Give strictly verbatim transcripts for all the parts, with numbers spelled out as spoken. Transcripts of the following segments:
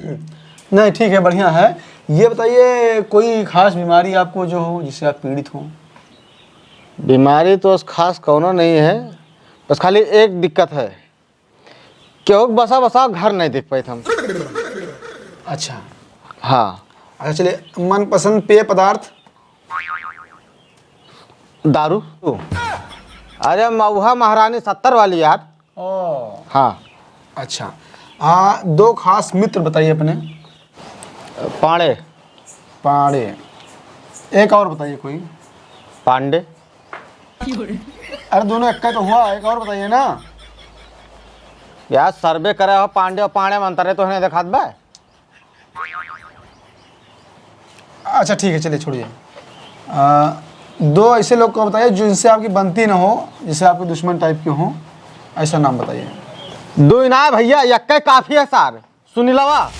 नहीं, ठीक है, बढ़िया है। ये बताइए, कोई खास बीमारी आपको जो हो, जिससे आप पीड़ित हो? बीमारी तो खास कौनो नहीं है, बस खाली एक दिक्कत है, केहू के बसा बसा घर नहीं देख पाइत हम। अच्छा। हाँ। अच्छा, चलिए, मनपसंद पेय पदार्थ? दारू। अरे, मऊहा महारानी सत्तर वाली यार। ओ। हाँ। अच्छा। आ, दो खास मित्र बताइए अपने। पांडे। पांडे। एक और बताइए कोई। पांडे। अरे, दोनों एक का तो हुआ, एक और बताइए ना। यार, सर्वे करे हो, पांडे और पांडे में अंतर है, तो नहीं देखात बा। अच्छा, ठीक है, चलिए, छोड़िए। आ, दो ऐसे लोग को बताइए, जिनसे आपकी बनती ना हो, जिससे आपके दुश्मन टाइप के हों, ऐसा नाम बताइए। दो ही ना भैया, यक्के काफी है सार। सुनीलवा,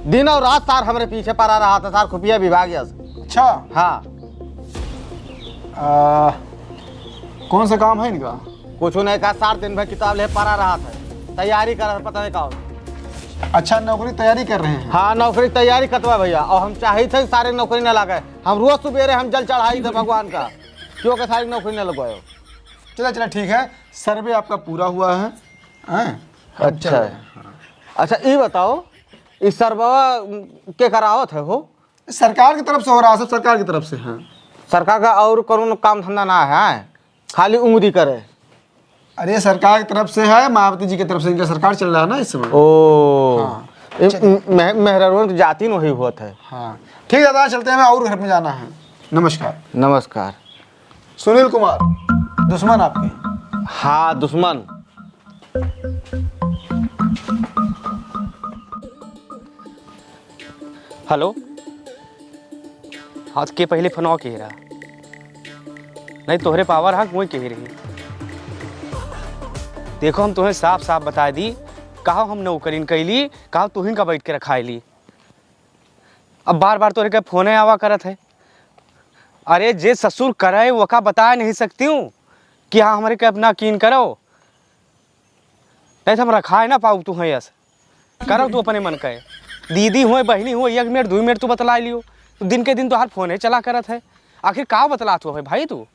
दिन और रात सार हमरे पीछे पड़ा रहा था सार, खुफिया विभाग यस। अच्छा। हाँ। आ, कौन सा काम है इनका? कुछ नहीं का सार, दिन भर किताब ले पड़ा रहा था, तैयारी कर, पता नहीं का। अच्छा, नौकरी तैयारी कर रहे हैं? हाँ, नौकरी तैयारी करत बा भैया, और हम चाहित है सारे नौकरी न लागे। हम रोज सुबेरे हम जल चढ़ाई थे भगवान का, क्यों के सारी नौकरी न लगवायो। चला, चला, ठीक है, सर्वे आपका पूरा हुआ है, हैं? अब चल अच्छा। रहे हैं। अच्छा, ये बताओ, इस सर्वे के करावत है हो? सरकार की तरफ से हो रहा है, सब सरकार की तरफ से है। सरकार का और कौनो काम धंधा ना है, खाली उंगली करे। अरे, सरकार की तरफ से है, मायावती जी की तरफ से, इनका सरकार चल रहा है ना इस समय। ओ। हाँ। ये चलिए। म-, मेह-, मेहरारून की जाति में वही होत है। हाँ। ठीक है दादा, चलते हैं, हमें और घर में जाना है। नमस्कार। नमस्कार। सुनील कुमार, दुश्मन आपके? हाँ, दुश्मन। हेलो, आज के पहले फोनवा के रहा, नहीं तोहरे पावर हा, कोई कही रही। देखो, हम तुम्हें साफ साफ बता दी, कहा हम नौकरीन कैली, कहा तुहिन का बैठ के रखाई ली। अब बार बार तोहरे के फोने आवा करत है। अरे, जे ससुर करे, वका बता नहीं सकती हूँ कि हाँ, हमरे के अपना कीन करो, नहीं तो हम रखाए ना पाऊ तू है यस। करो तू अपने मन का। दीदी हुए, बहिनी हुए, एक मिनट, दुई मिनट तू बतला लियो। तो दिन के दिन तोहार फोन है चला करत है। आखिर का बतलात हुआ है भाई तू?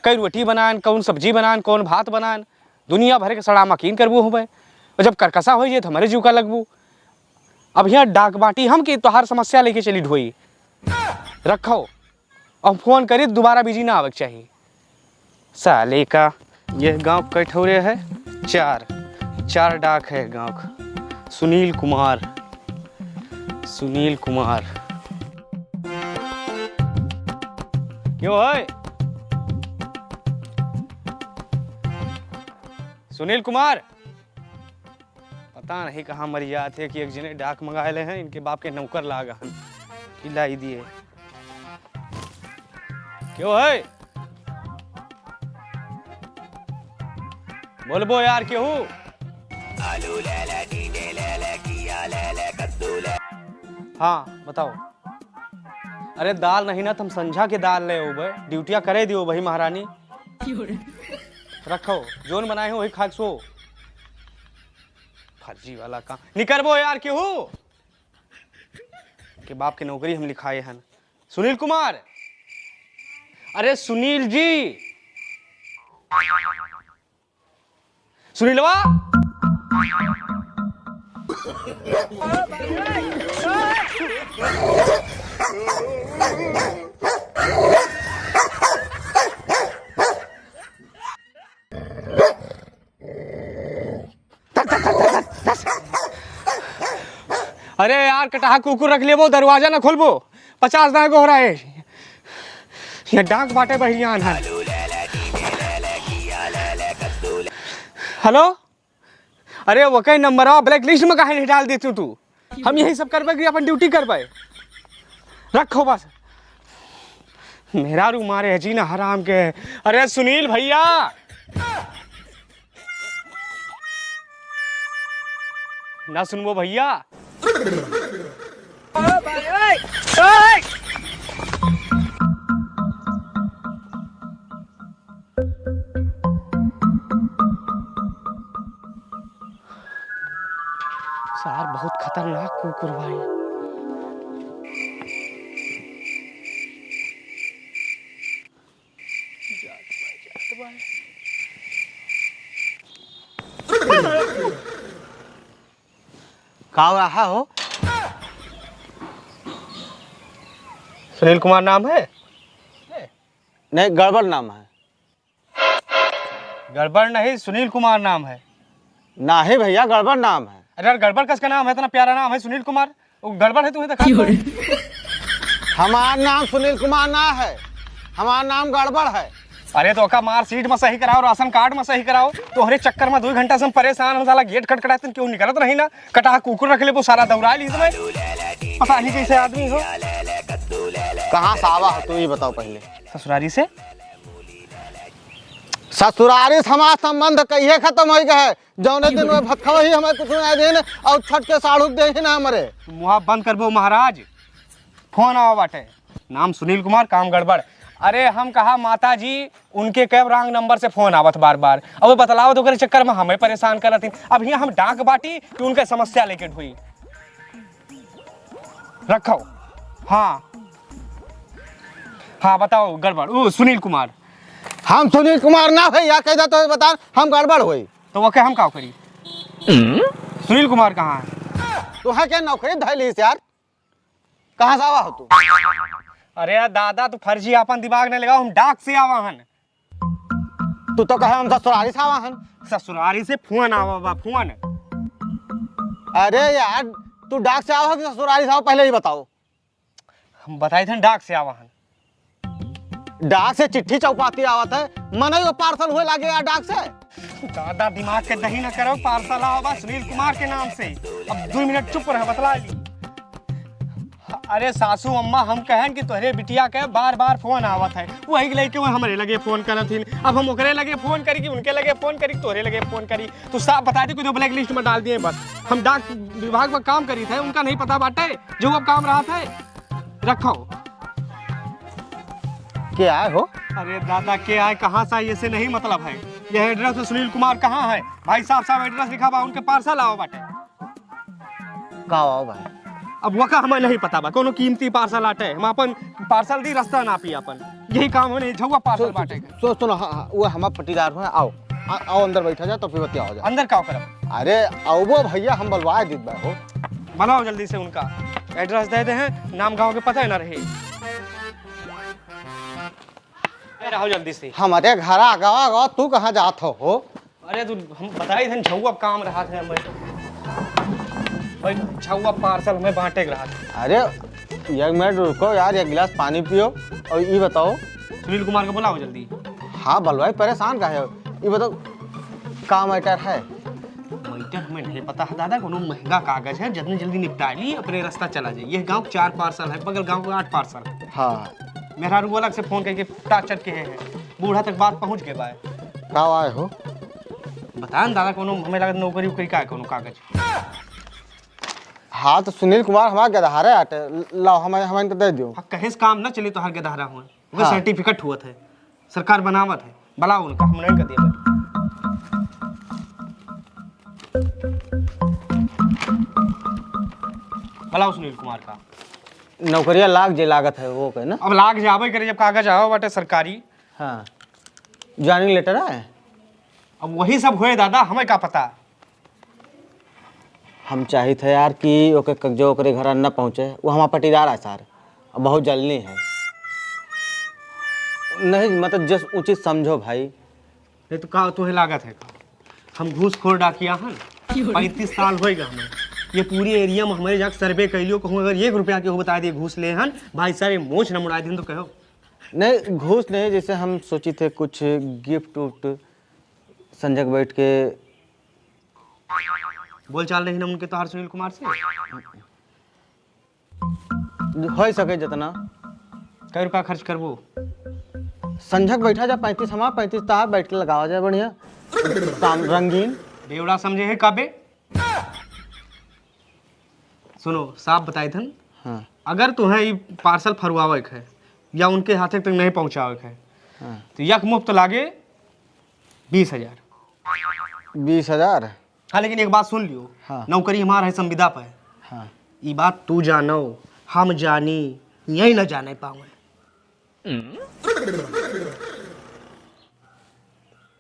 कई रोटी बनान, कौन सब्जी बनान, कौन भात बनान, दुनिया भर के सड़ा मकीन करबू हुए। और जब करकसा हो जाए तो हमारे जीव का लगबू। अब यहाँ डाक बाटी हम कि तोहार समस्या लेके चली ढोई। रखो। और फोन करी तो दोबारा बिजी ना आवे के चाही। साले का, ये गांव कै ठौरे है? चार, चार डाक है गांव का। सुनील कुमार, सुनील कुमार। क्यों है? सुनील कुमार। पता नहीं कहाँ मर जात है कि एक जने डाक मंगाए ले हैं, इनके बाप के नौकर लाग हन, कि लाई दिए। क्यों है? बोलबो यार, क्यों? आलू ले ले, टींडे ले ले, खीरा ले ले, कद्दू ले। हाँ, बताओ। अरे, दाल नहीं ना, तुम संझा के दाल ले उबे, ड्यूटिया करे दियो भाई महारानी। रखो, जोन बनाए हो वही खा के सो। फर्जी वाला काम। निकरबो यार, केहू के बाप के नौकरी हम लिखाए हन। सुनील कुमार, अरे सुनील जी, सुनीलवा। अरे यार, कटाहा कुकुर रख लेबो, दरवाजा ना खोलबो। पचास दाएं गोहरा है। ये डाक बाटे बहियान है। हेलो, अरे वके नंबरवा ब्लैक लिस्ट में काहे नहीं डाल देती तू? हम यही सब करबे कि अपन ड्यूटी करबे? रखो बस। मेहरारू मारे है जीना हराम के। अरे सुनील भैया, ना सुनबो भैया। यार, बहुत खतरनाक कुकुर भाई। का हो रहा हो? सुनील कुमार नाम है? नहीं, गड़बड़ नाम है। गड़बड़ नहीं, सुनील कुमार नाम है। नहीं भैया, गड़बड़ नाम है। अरे यार, गड़बड़ कस का नाम है? इतना प्यारा नाम है सुनील कुमार, वो गड़बड़ है तुम्हें देखा? हमार नाम सुनील कुमार ना है, हमार नाम गड़बड़ है। अरे तो ओका marksheet में सही कराओ, राशन कार्ड में सही कराओ। तोहरे चक्कर में दो घंटा से हम परेशान, हम साला गेट खटखटाते हैं, क्यों निकलत नहीं ना? कटा कुकुर रख ले, वो साला दौड़ा ली इसमें। पता नहीं कैसे आदमी हो। कहाँ से आवा हो तू, ये बताओ पहले। ससुरारी से। ससुरारी से हमार संबंध कहिए खत्म हो गए है? जौने दिन में भतखवा ही हमें कुछ नहीं देन और छठ के साढ़ू के दे ही ना हमरे। मुँह बंद करबो महाराज, फोन आवा बाटे। नाम सुनील कुमार, काम गड़बड़। अरे हम कहा माता जी, उनके कब wrong number से फोन आवत बार बार। अब बतलाओ तो ओकरे चक्कर में हमें परेशान करत हिन। अब हियाँ हम डाक बाटी कि उनके समस्या लेके ढोई। रखो। हाँ। हाँ, बताओ गड़बड़। ओ, सुनील कुमार। हम सुनील कुमार ना भैया, कह दे तो बता, हम गड़बड़ होई। तो ओके हम का करी? सुनील कुमार कहाँ है? तू है क्या नौकरी धैली से यार? कहाँ से आवा हो तू? अरे दादा, तू फर्जी आपन दिमाग नहीं लगाओ, हम डाक से आवा हन। तू तो कहे हम ससुरारी से आवा हन। ससुरारी से फोन आवा बा, फोन। अरे यार, तू डाक से आवा हो कि ससुरारी से आवा, पहले ही बताओ। हम बताई थे डाक से आवा हन। डाक से चिट्ठी चौपाती आवत है, मनई वो पार्सल हुए लागे यार डाक से। ज्यादा दिमाग के दही न करो, पार्सल आवा बा सुनील कुमार के नाम से। अब दो मिनट चुप रह, बतला ली। अरे सासू अम्मा, हम कहन कि तोहरे बिटिया के बार बार फोन आवत है, वही के लेके वो हमरे लगे फोन करत हिन। अब हम ओकरे लगे फोन करी कि उनके लगे फोन करी, तोहरे लगे फोन करी? तो साफ बता दे, कोई तो ब्लैक लिस्ट में डाल दिए बस। हम डाक विभाग में काम करी थे, उनका नहीं पता बाटे जो अब काम रहा था। रखो। के आए हो? अरे दादा, के आए, कहाँ से आए, ये से नहीं मतलब है। यह एड्रेस है सुनील कुमार, कहाँ है भाई साहब? साहब एड्रेस लिखा बा, उनके पार्सल आवा बाटे। का आओ भाई? अब वका हमें नहीं पता बा, कोनो कीमती पार्सल आटे, हम अपन पार्सल दी, रास्ता नापी अपन, यही काम होने झौआ पार्सल सु-, बाटे। सु-, सुनो, हाँ, हाँ, वो हमार पटीदार हुए, आओ, आ-, आओ अंदर बैठा जा, तो फिर बतिया हो जा। अंदर का करब? अरे, आओ वो भैया, हम बलवाए दीत बा हो। बनाओ जल्दी से उनका, एड्रेस दे दे हैं, नाम गाँव के पता ही ना रहे। ए, रहो जल्दी से। हमारे घर आ गवा, गवा, तू कहाँ जात हो, हो? अरे, तू हम बताई थे, झौआ काम रहा था हमें। भाई, झौआ पार्सल हमें बांटे के रहा था। अरे, एक मिनट रुको यार, एक गिलास पानी पियो और ये बताओ। सुनील कुमार को बुलाओ जल्दी। हाँ, बलवाई परेशान काहे हो? ये बताओ, का मैटर है? मैटर हमें नहीं पता है दादा, कोनो महंगा कागज है, जितनी जल्दी निपटा ली, अपने रास्ता चला जाए। ये गांव चार पार्सल है, बगल गांव को आठ पार्सल है। हाँ। मेहरारू अलग से फोन करके टार्चर के हैं, बूढ़ा तक बात पहुंच गए बाय। का आए हो? बता न दादा, कोनो हमें लगा नौकरी उकरी का है, कोनो कागज? हाँ, तो सुनील कुमार हमारा गदहारे आटे, लाओ, हम, हम इनके दे दो। हाँ, कहे से काम ना चले तो हर गदहारा हुआ। ओकर हाँ। सर्टिफिकेट हुआ था, सरकार बनावत है, बुलाओ उनका, हम नहीं कर दिया। बुलाओ सुनील कुमार का। नौकरिया लाग जे लागत है वो के ना? अब लाग जाबे करे जब कागज आवा बाटे सरकारी। हाँ, ज्वाइनिंग लेटर है। अब वही सब होए दादा, हमें का पता। हम चाहित है यार कि ओके कब्जो ओकरे घर न पहुँचे, वो हमार पटीदार है सार, अब बहुत जलनी है। नहीं, मतलब, जस उचित समझो भाई। नहीं तो का तुम्हें लागत है का? हम घूसखोर डाकिया हन, पैंतीस साल होएगा हमें। ये पूरी एरिया में हमारे जाके सर्वे कर लियो, कहूँ अगर एक रुपया के हो बता दिए घूस ले हन, भाई साहब, ये मोछ न मुड़ाए दिन तो कहो। नहीं, घूस नहीं, जैसे हम सोची थे कुछ गिफ्ट उफ्ट संजय के बैठ के। बोल चाल रही ना उनके तोहार सुनील कुमार से? हो सके जितना। कै रुपया खर्च करबो? संझक बैठा जा, पैंतीस हमार, पैंतीस तहार, बैठ के लगावा जाए बढ़िया। काम रंगीन। बेवड़ा समझे है काबे? सुनो, साफ बताई थन। हाँ। अगर तुम्हें ई पार्सल फरवावे के है या उनके हाथे तक नहीं पहुँचावे के है, हाँ। तो यक मुफ्त लागे बीस हजार। बीस हजार? हाँ, लेकिन एक बात सुन लियो। हाँ। नौकरी हमार है संविदा पे। हाँ। ई बात तू जानो, हम जानी, यही ना जाने पावे।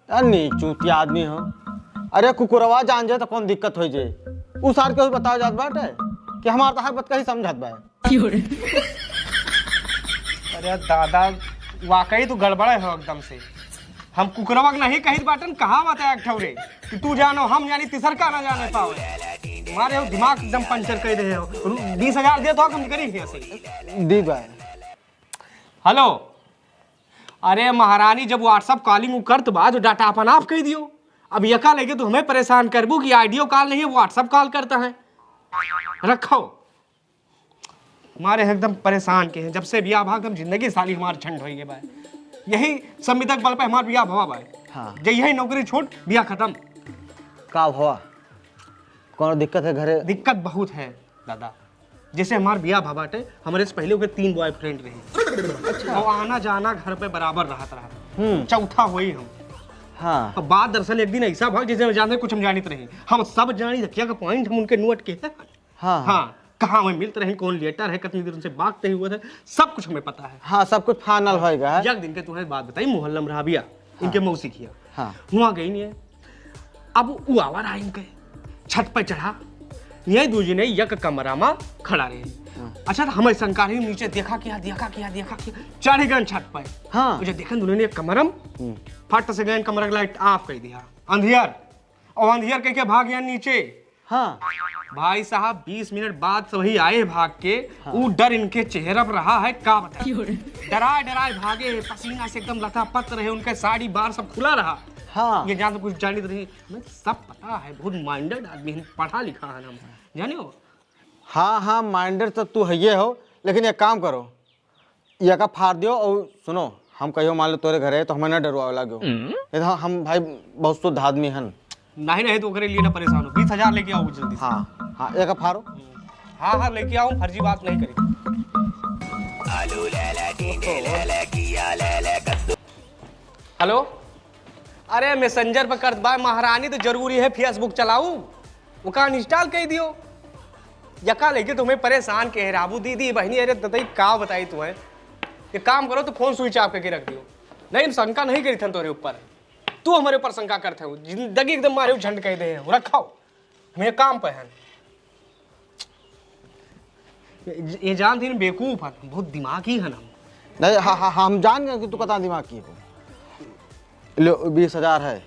यार, नीच चूतिया आदमी हो। अरे, कुकुरवा जान जाए तो कौन दिक्कत हो जाए? उ सार के बताओ जात बाटे कि हमार तो हर बात कहीं समझत बा। अरे दादा, वाकई तू गड़बड़ है एकदम से। हम कुकुरवा के नहीं कहित बाटन, कहावत है एक ठौरे कि तू जानो हम जानी, तीसर का ना जाने पावे। मारे हो दिमाग एकदम पंचर कर दे हो। बीस हजार दे तो हम करी ऐसे। दी बा। हेलो, अरे महारानी, जब WhatsApp calling उ करत बा तो data अपन off कर दियो। अब यका लेके तू हमें परेशान करबू कि audio call नहीं है, WhatsApp call करता है। रखो। हमारे एकदम परेशान के हैं, जब से बियाह भा एकदम जिंदगी साली हमार झंड होई गए बा। यही संविदा के बल पे हमार बियाह भवा बा। हाँ। जे यही नौकरी छोड़, बियाह खत्म। का भवा? कौनो दिक्कत है घरे? दिक्कत बहुत है दादा। जैसे हमार बियाह भा बाटे, हमरे से पहले ओके तीन boyfriend रहे। अच्छा। और आना जाना घर पे बराबर रहत रहा। हम्म। चौथा होई हम। हाँ। तो बात दरअसल एक दिन ऐसा भा, जैसे जाने कुछ हम जानित रही। हम सब जानी, देखिया का point हम उनके note के। हाँ, हाँ। हाँ, कहाँ में मिलत रहे, कौन letter है, कितनी देर उनसे बात तय हुआ था, सब कुछ हमें पता है। हाँ, सब कुछ final होएगा है। एक दिन के तुम्हें बात बताई, मोहल्ला में रहा बिया, इनके हाँ। मौसी किया। हाँ। हुआ गई नहीं है। अब वो आवा रहा इनके, छत पे चढ़ा, ये दू जने एक कमरा में खड़ा रहे। हाँ। अच्छा, तो हमें शंका रही, नीचे देखा क्या, देखा क्या, देखा क्या, चढ़ गए छत पे। हाँ। मुझे देखन उन्होंने एक कमरा में, हम्म। फट से गए कमरा की light off कर दिया, अंधियर, और अंधियर कह के भाग गया नीचे। हाँ। भाई साहब, बीस मिनट बाद सभी आए भाग के, हाँ। वो डर इनके चेहरा पर रहा है, का बताएं। क्यों रे? डराए डराए भागे, पसीना से एकदम लथापथ रहे, उनके साड़ी बार सब खुला रहा। हाँ। ये जान तो कुछ जानित रही, मैं सब पता है, बहुत minded आदमी है, पढ़ा लिखा है हम, जाने हो? हाँ, हाँ, minded तो तू है ये हो, लेकिन एक काम करो, यका फाड़ दियो। और सुनो, हम कहियो मान लो तोरे घरे तो हमें ना डरवावे लागो। हम्म। नहीं तो हम भाई बहुत शुद्ध आदमी हन। नहीं, नहीं, तो ओकरे लिए ना परेशान हो, बीस हजार लेके आओ जल्दी से। हाँ, हाँ, यका फाड़ो। हाँ, हाँ, लेके आओ, फर्जी बात नहीं करेंगे। हेलो, अरे Messenger पर करत बा महारानी, तो जरूरी है Facebook चलाऊ? ओका uninstall कर दियो। यका लेके तुम्हें परेशान के राबू दीदी बहनी, अरे दतई का बताई तू है। एक काम करो, तो phone switch off करके रख दियो। नहीं, हम शंका नहीं करी थन तोरे ऊपर, तू हमारे ऊपर शंका करते हो। जिंदगी एकदम मारे झंड कह दे हो, रखाओ, हम ये काम पे हैं। ये, ये जान थी ना, बेवकूफ है, बहुत दिमागी है ना। नहीं, हा, हा, हम जान गए कि तू कतना दिमाग की हो। लो, बीस हजार है,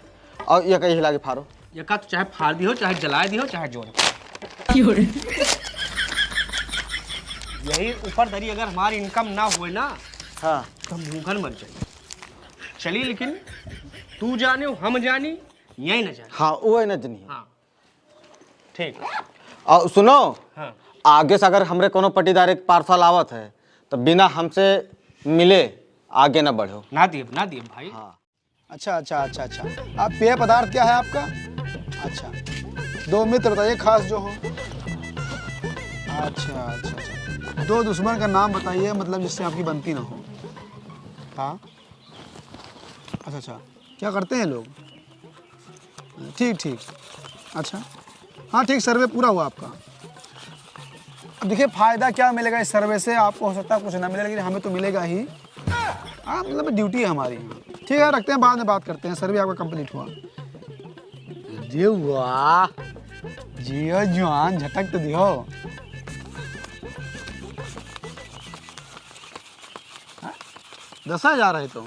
और यका हिला के फाड़ो। यका तो चाहे फाड़ दियो, चाहे जलाए दियो, चाहे जोड़। क्यों रे? यही ऊपर धरी, अगर हमारी income ना हुए ना, हाँ। तो हम भूखन मर जाए। चलिए, लेकिन तू जाने, हम जानी, यही ना जाने। हाँ, वो है ना जानी। हाँ। ठीक। और सुनो, हाँ। आगे से अगर हमरे कोनो पट्टीदार एक parcel आवत है, तो बिना हमसे मिले आगे ना बढ़ो। ना दिए, ना दिए भाई। हाँ। अच्छा, अच्छा, अच्छा, अच्छा। आप पेय पदार्थ क्या है आपका? अच्छा, दो मित्र बताइए खास जो हो। अच्छा, अच्छा, अच्छा। दो दुश्मन का नाम बताइए, मतलब जिससे आपकी बनती ना हो। हाँ। अच्छा, अच्छा, क्या करते हैं लोग? ठीक, ठीक। अच्छा, हाँ, ठीक, सर्वे पूरा हुआ आपका। अब देखिए, फ़ायदा क्या मिलेगा इस सर्वे से? आपको हो सकता है कुछ ना मिले, लेकिन हमें तो मिलेगा ही। हाँ, मतलब, ड्यूटी है हमारी। ठीक है, रखते हैं, बाद में बात करते हैं, सर्वे आपका कंप्लीट हुआ। अरे वाह, जियो जवान, झटक तो दियो। हाँ? दस हजार है तो।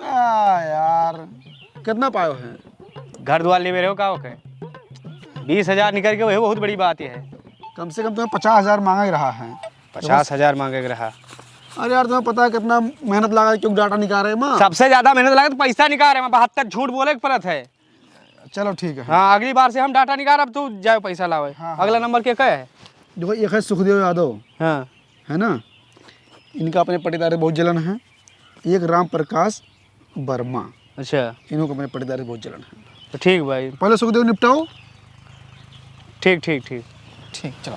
आ यार, कितना पायो है? घर द्वार लेवे रहो का ओके? बीस हजार निकल के वही बहुत बड़ी बात है। कम से कम तुम्हें पचास हजार मांगा ही रहा है। पचास हजार मांगे के रहा। अरे यार, तुम्हें पता है कितना मेहनत लगा है, क्यों डाटा निकाल रहे हैं माँ? सबसे ज्यादा मेहनत लगा तो पैसा निकाल रहे हैं, बहत्तर झूठ बोले के पड़त है। चलो ठीक है। हाँ, अगली बार से हम डाटा निकाल, अब तू जाओ पैसा लावे। हाँ, हाँ। अगला नंबर के का है? देखो, एक है सुखदेव यादव। हाँ। है ना? इनका अपने पट्टीदार बहुत जलन है। एक राम प्रकाश वर्मा। अच्छा। इन्हों को अपने पट्टीदार बहुत जलन है। तो ठीक भाई। पहले सुखदेव निपटाओ। ठीक, ठीक, ठीक। ठीक, चलो।